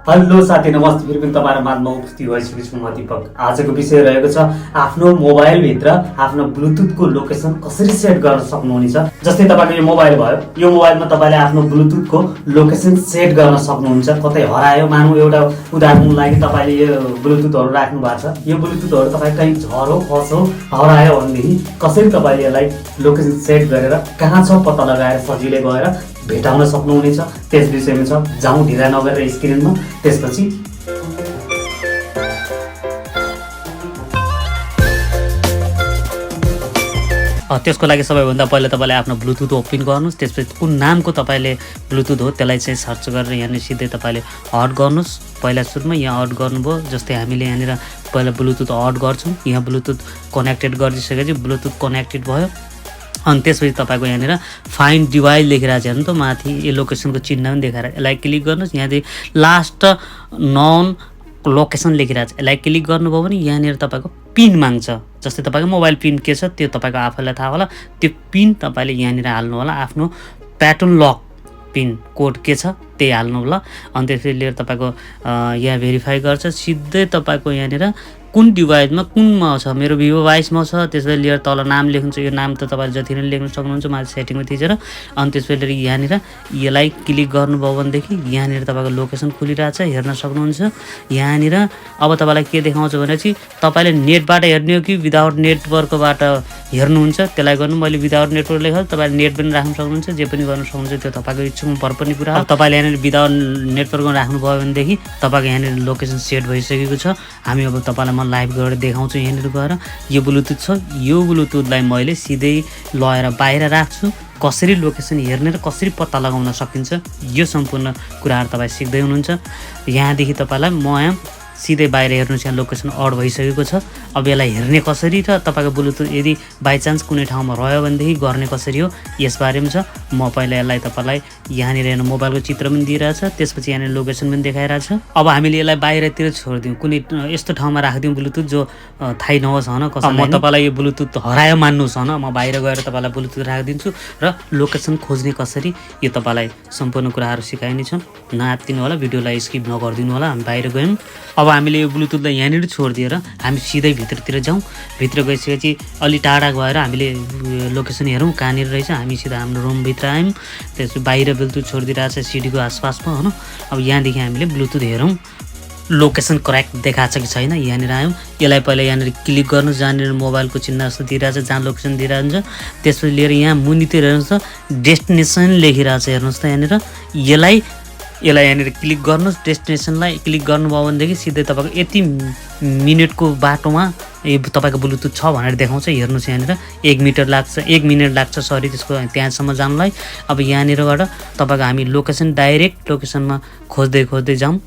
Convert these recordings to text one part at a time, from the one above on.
Hello साथी नमस्ते फेरि पनि तपाईहरु माझमा उपस्थित भइसकेको छु म दीपक। आजको विषय रहेको छ आफ्नो मोबाइल भित्र आफ्नो ब्लुटुथको लोकेसन कसरी सेट गर्न सक्नुहुनेछ। जस्तै तपाईको यो मोबाइल भयो, यो मोबाइलमा तपाईले आफ्नो ब्लुटुथको लोकेसन सेट गर्न सक्नुहुन्छ। कतै हरायो, मानौ एउटा उदाहरणको लागि तपाईले यो ब्लुटुथहरु राख्नु भएको छ, यो ब्लुटुथहरु तपाई कहीँ झर्यो खस्यो हरायो भनेदेखि कसरी तपाईले यसलाई लोकेसन सेट गरेर कहाँ छ पत्ता लगाएर सजिलै गएर भेटाउन सक्नुहुनेछ। त्यस विषयमा छ, जाउँ ढिला नगरेर स्क्रिनमा। त्यसपछि त्यसको लागि सबैभन्दा पहिला तपाईले आफ्नो ब्लुटुथ ओपन गर्नुस्। त्यसपछि कुन नामको तपाईले ब्लुटुथ हो त्यसलाई चाहिँ सर्च गरेर यहाँनिर सिधै तपाईले अड गर्नुस्। पहिला सुरुमा यहाँ अड गर्नुभयो, जस्तै हामीले यहाँनिर पहिला ब्लुटुथ अड गर्छौँ। यहाँ ब्लुटुथ कनेक्टेड गरिसकेपछि ब्लुटुथ कनेक्टेड भयो। अनि त्यसपछि तपाईको यहाँनिर फाइन्ड डिभाइस लेखिरहेको छ हेर्नु त, माथि यो लोकेसनको चिन्ह पनि देखाएर यसलाई क्लिक गर्नुहोस्। यहाँदेखि लास्ट नन लोकेसन लेखिरहेको छ, यसलाई क्लिक गर्नुभयो भने यहाँनिर तपाईँको पिन माग्छ। जस्तै तपाईँको मोबाइल पिन के छ त्यो तपाईँको आफैलाई थाहा होला, त्यो पिन तपाईँले यहाँनिर हाल्नु होला। आफ्नो प्याटर्न लक पिन कोड के छ त्यही हाल्नु होला। अनि त्यसपछि लिएर तपाईँको यहाँ भेरिफाई गर्छ। सिधै तपाईँको यहाँनिर कुन डिभाइसमा कुनमा छ, मेरो भिभो 22मा छ। त्यसपछि लिएर तल नाम लेख्नुहुन्छ, यो नाम त तपाईँले जति नै लेख्न सक्नुहुन्छ माथि सेटिङमा थिचेर। अनि त्यसपछि लिएर यहाँनिर यसलाई क्लिक गर्नुभयो भनेदेखि यहाँनिर तपाईँको लोकेसन खुलिरहेछ, हेर्न सक्नुहुन्छ। यहाँनिर अब तपाईँलाई के देखाउँछ भनेपछि तपाईँले नेटबाट हेर्ने हो कि विदाउट नेटवर्कबाट हेर्नुहुन्छ त्यसलाई गर्नु। मैले विदाउट नेटवर्क लेखेँ, तपाईँले नेट पनि राख्न सक्नुहुन्छ, जे पनि गर्न सक्नुहुन्छ, त्यो तपाईँको इच्छुकमा पर्ने कुरा हो। तपाईँले यहाँनिर विदाउट नेटवर्कमा राख्नुभयो भनेदेखि तपाईँको यहाँनिर लोकेसन सेट भइसकेको छ। हामी अब तपाईँलाई म लाइभ गरेर देखाउँछु। यहाँनिर गएर यो ब्लुटुथ छ, यो ब्लुटुथलाई मैले सिधै लगेर बाहिर राख्छु। कसरी लोकेसन हेर्ने र कसरी पत्ता लगाउन सकिन्छ यो सम्पूर्ण कुराहरू तपाईँ सिक्दै हुनुहुन्छ। यहाँदेखि तपाईँलाई म यहाँ सिधै बाहिर हेर्नुहोस्, यहाँ लोकेसन अड भइसकेको छ। अब यसलाई हेर्ने कसरी र तपाईँको ब्लुटुथ यदि बाइचान्स कुनै ठाउँमा रह्यो भनेदेखि गर्ने कसरी हो यसबारेमा छ। म पहिला यसलाई तपाईँलाई यहाँनिर हेर्नु मोबाइलको चित्र पनि दिइरहेछ, त्यसपछि यहाँनिर लोकेसन पनि देखाइरहेछ। अब हामीले यसलाई बाहिरतिर छोडिदिउँ, कुनै यस्तो ठाउँमा राखिदिउँ ब्लुटुथ जो थाहै नहोस् हन कसैलाई। म तपाईँलाई यो ब्लुटुथ हरायो मान्नुहोस् हन, म बाहिर गएर तपाईँलाई ब्लुटुथ राखिदिन्छु र लोकेसन खोज्ने कसरी यो तपाईँलाई सम्पूर्ण कुराहरू सिकाइनेछ। नआत्तिनु होला, भिडियोलाई स्किप नगरिदिनु होला। हामी बाहिर गयौँ। अब हामीले यो ब्लुटुथलाई यहाँनिर छोडिदिएर हामी सिधै भित्रतिर जाउँ। भित्र गइसकेपछि अलि टाढा गएर हामीले लोकेसन हेरौँ कहाँनिर रहेछ। हामी सिधा हाम्रो रुमभित्र आयौँ, त्यसपछि बाहिर ब्लुटुथ छोडिदिइरहेको छ सिडीको आसपासमा होइन। अब यहाँदेखि हामीले ब्लुटुथ हेरौँ लोकेसन करेक्ट देखाएको छ कि छैन। यहाँनिर आयौँ, यसलाई पहिला यहाँनिर क्लिक गर्नुहोस्, जहाँनिर मोबाइलको चिन्ह जस्तो दिइरहेछ, जहाँ लोकेसन दिइरहन्छ। त्यसपछि लिएर यहाँ मुनितिर हेर्नुहोस् डेस्टिनेसन लेखिरहेछ, हेर्नुहोस् त यहाँनिर। यसलाई यहाँनिर क्लिक गर्नुहोस्। डेस्टिनेसनलाई क्लिक गर्नुभयो भनेदेखि सिधै तपाईँको यति मिनटको बाटोमा यो तपाईँको ब्लुटुथ छ भनेर देखाउँछ। हेर्नुहोस् यहाँनिर 1 मिनट लाग्छ सरी त्यसको त्यहाँसम्म जानलाई। अब यहाँनिरबाट तपाईँको हामी लोकेसन डाइरेक्ट लोकेसनमा खोज्दै जाउँ।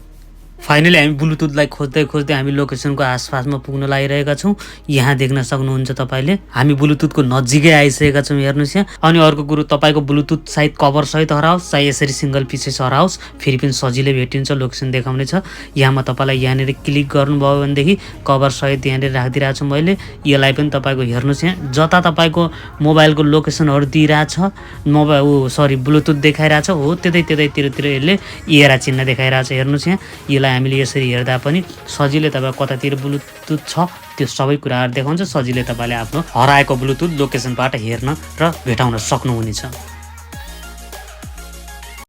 फाइनली हामी ब्लुटुथलाई खोज्दै हामी लोकेसनको आसपासमा पुग्न लागिरहेका छौँ। यहाँ देख्न सक्नुहुन्छ तपाईँले हामी ब्लुटुथको नजिकै आइसकेका छौँ, हेर्नुहोस् यहाँ। अनि अर्को कुरो तपाईँको ब्लुटुथ सायद कभर सहित हराओस्, चाहे यसरी सिङ्गल पिसेस हराओस्, फेरि पनि सजिलै भेटिन्छ, लोकेसन देखाउने छ। यहाँमा तपाईँलाई यहाँनिर क्लिक गर्नुभयो भनेदेखि कभर सहित यहाँनिर राखिदिइरहेको छु मैले। यसलाई पनि तपाईँको हेर्नुहोस् यहाँ जता तपाईँको मोबाइलको लोकेसनहरू दिइरहेछ, ब्लुटुथ देखाइरहेछ हो त्यतैतिर यसले एरा चिन्ह देखाइरहेछ, हेर्नुहोस् यहाँ। यसलाई हामीले यसरी हेर्दा पनि सजिलै तपाईँ कतातिर ब्लुटुथ छ त्यो सबै कुराहरू देखाउँछ। सजिलै तपाईँले आफ्नो हराएको ब्लुटुथ लोकेसनबाट हेर्न र भेटाउन सक्नुहुनेछ।